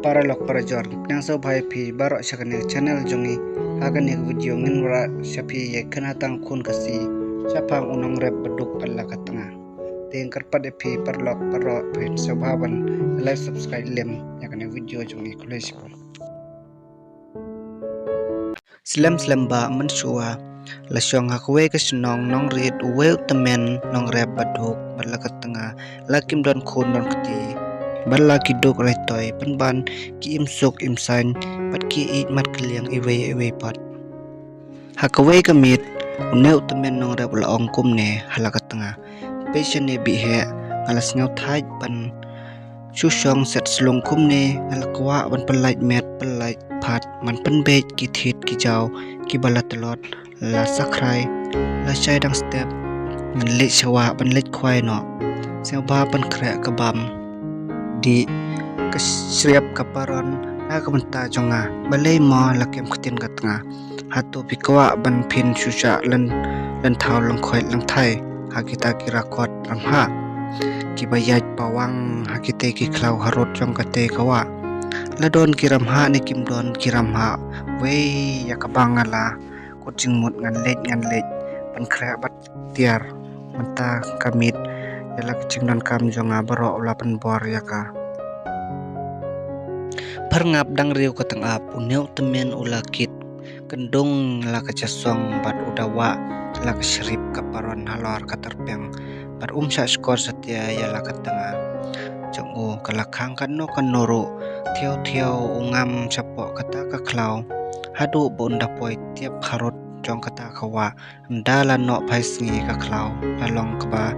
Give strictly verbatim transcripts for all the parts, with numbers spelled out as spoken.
Paralok parajor, ngan sngewbha ïa phi baroh sha kane ka channel jong ngi. Ha kane ka video ngin wanrah sha phi ïa ka khynnah tang khun Khasi shaphang u nongrep baduk bad la ka tnga. Te nga kyrpad ïa phi paralok baroh phin sngewbha ban like, subscribe lem ïa kane ka video jong ngi. Khublei shibun. Slem slem ba mynshuwa la shong ha kawei ka shnong nongrit uwei u tymmen nongrep baduk bad la ka tnga, la kim don khun don kti bad la ki duk raitoi pynban ki im suk im saiñ bad ki ïeit mat kylliang iwei iwei pat. Ha kawei ka miet une u tymmen nongrep u la ong kumne ha la ka tnga, peit shane bih heh, nga la sngewthait ban shu shong set slung kumne, nga la kwah ban pynlait met pynlait phad, ban pynbeit ki thied ki jaw kiba la tlot, la sakhrai, la shai dang step, ngan leit sha wah ban leit khwai noh. Sngewbha pynkhreh ka bam dih, ka shriap ka paron na ka bynta jong nga. Balei mo la kem ktien ka tnga? Hato phi kwah ban phin shu shah lynti, lynthaw lyngkhoit lyngthai ha kita ki rakot ramhah kiba ïaid pawang ha kitei ki khlaw harud jong katei ka wah? La don ki ramhah ne kim don ki ramhah, wei ïa kaba nga la kut jingmut ngan leit, ngan leit pynkhreh bad tiar. Mynta ka miet ïa la ka jingdonkam jong nga baroh u la pynbor ïa ka. Pyrngap dang riew ka tyngab, une u tymmen u la kit kyndung la ka jasong bad u da wah la ka shriap ka paron halor ka tyrpeng bad um shah shkor satia ïa la ka tnga jong u. Ka la khang kano kano ruh, thiaw thiaw u ngam shapoh kata ka khlaw haduh ba un da poi tiap harud jong kata ka wah. Ynda la noh phai sngi ka khlaw la long kaba,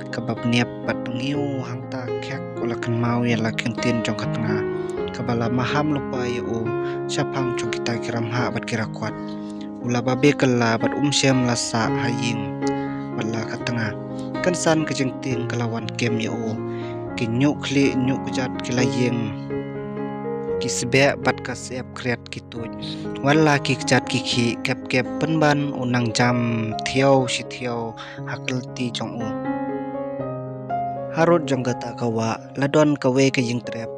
kaba bniap bad bngiu, hangta khek u la kynmaw ïa la ki kyntien jong ka tnga kaba la maham lypa ïa u shaphang jong kita ki ramhah bad ki rakot. U la babe kylla bad um shym la sah ha ïing bad la ka tnga. Kynsan ka jingtieng ka la wan kem ïa u. Ki ñiuh khlieh ñiuh kjat ki la ïeng, ki sbeh bad ka sep khriat ki tuid. Wat la ki kjat ki khih kep kep pynban u nang jam thiaw shi thiaw ha ka lynti jong u. Harud jong kata ka wah la don kawei ka ïing trep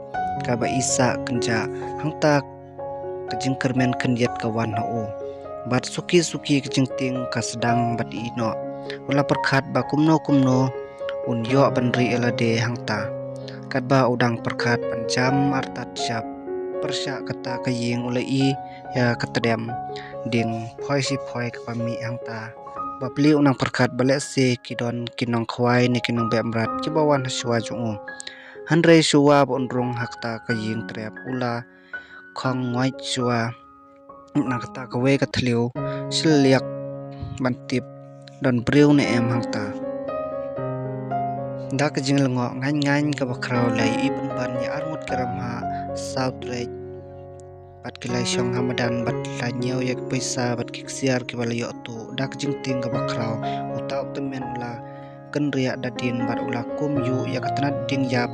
kaba i sah kynjah, hangta ka jingkyrmen khyndiat ka wan ha u. Bad suki suki ka jingtieng ka sdang bad i noh. U la pyrkhat ba kumno kumno un ïoh ban rieh ïa lade hangta. Katba u dang pyrkhat ban jam artat shap, pyrshah kata ka ïing u la i ïa ka tdem dieng phoi shi phoi kaba mih hangta. Bapli u nang pyrkhat ba lehse ki don ki nongkhwai ne ki nongbeh mrad kiba wan ha shuwa jong u. Hynrei shuwa ba un rung ha kata ka ïing trep u la khong ngoit shuwa na kata kawei ka thliew, shiliak ban tip don briew ne em hangta. Da ka jinglyngngoh ngaiñ ngaiñ kaba khraw la ïohi pynban ïa arngut ki ramhah saw trek bad ki la shong ha madan bad la ñiew ïa ki poisa bad ki ksiar kiba la ïoh tuh. Da ka jingtieng kaba khraw uta u tymmen u la kynriah da dien bad u la kum ïuh ïa ka tnat dieng ïap.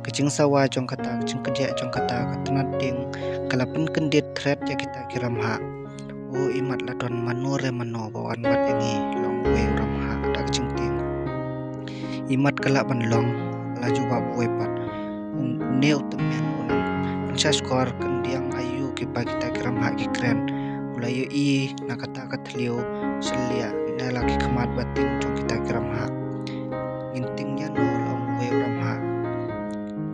Ka jingsawa jong kata, ka jingkdiah jong kata ka tnat dieng ka la pynkyndit thret ïa kita ki ramhah. O imat, la don mano re mano ba wan bad ïa ngi, long uwei u ramhah da ka jingtieng. Imat ka lah ban long, la jubab uwei pat. Une u tymmen u nang pynshah shkor kyndiang aïu kiba kita ki ramhah ki kren. U la ïohi na kata ka thliew shiliak ne la ki khmat ba tieng jong kita ki ramhah. Ngin tieng ïano, long uwei u ramhah.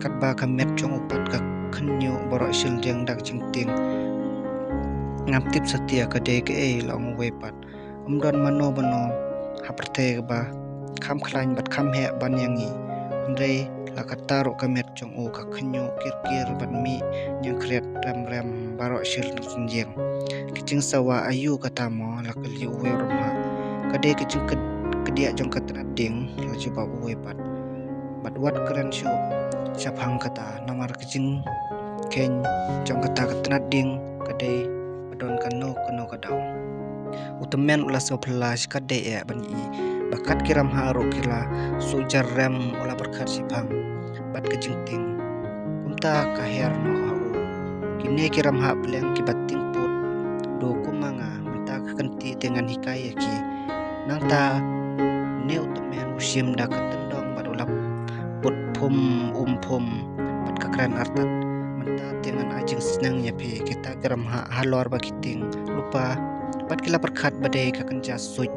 Katba ka met jong u pat ka khynñiuh baroh shiliang da ka jingtieng. Ngam tip satia ka dei kaei, long uwei pat. Ym don mano mano ha pyrthei kaba kham khlaiñ bad kham heh ban ïa ngi. Hynrei la kata ruh ka met jong u ka khynñiuh kir kir bad mih ñiangkhriat rem rem baroh shiliang. Ka jingsawa aïu kata mo, la kylli uwei u ramhah. Ka dei ka jingkdiah jong ka tnat dieng, la jubab uwei pat. Bad wat kren shuh shaphang kata, namar ka jingkheiñ jong kata ka tnat dieng ka dei ba don kano kano ka daw. U tymmen u la sngewphylla shikatdei eh ban ïohi ba kat ki ramhah ruh ki la suhjar rem. U la pyrkhat shiphang bad ka jingtieng, kumta ka her noh ha u. Kine ki ramhah pleng kiba tieng put, duh kum ma nga, mynta ka kynti te ngan hikai ïa ki. Nangta une u tymmen u shim da ka tyndong bad u la put phum um phum bad ka kren artat, Te ngan ai jingsneng ïa phi, kita ki rymhah halor ba ki tieng rupa bad ki la pyrkhat ba dei ka kynja suit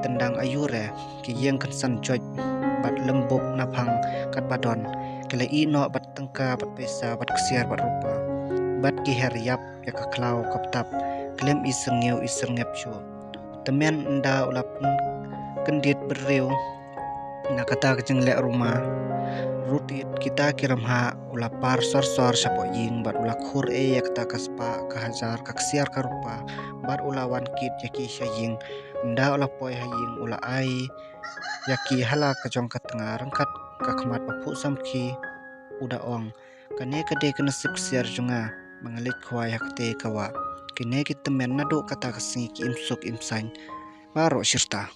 tyndang aiu re, ki ïeng kynsan joit bad lem bup naphang katba don, ki la ïeh noh bad tyngka bad pisa bad ksiar bad rupa, bad ki her ïap ïa ka khlaw ka btap khlem i syrngiew i syrngep shuh. Tymmen ynda u la pynkyndit briew na kata ka jingleh ruma rutit, kita ki rymhah u la par sor sor shapoh ïing bad u la khur ei ïa kata ka spah ka hajar ka ksiar ka rupa bad u la wan kit ïa ki sha ïing. Ynda u la poi ha ïing u la ai ïa ki ha la ka jong ka tnga ryngkat ka khmat ba phuh samrkhie, u da ong, kane ka dei ka nasip ksiar jong nga ba nga leit khwai ha kata ka wah. Kine ki tymmen naduh kata ka sngi ki im suk im saiñ baroh shirta.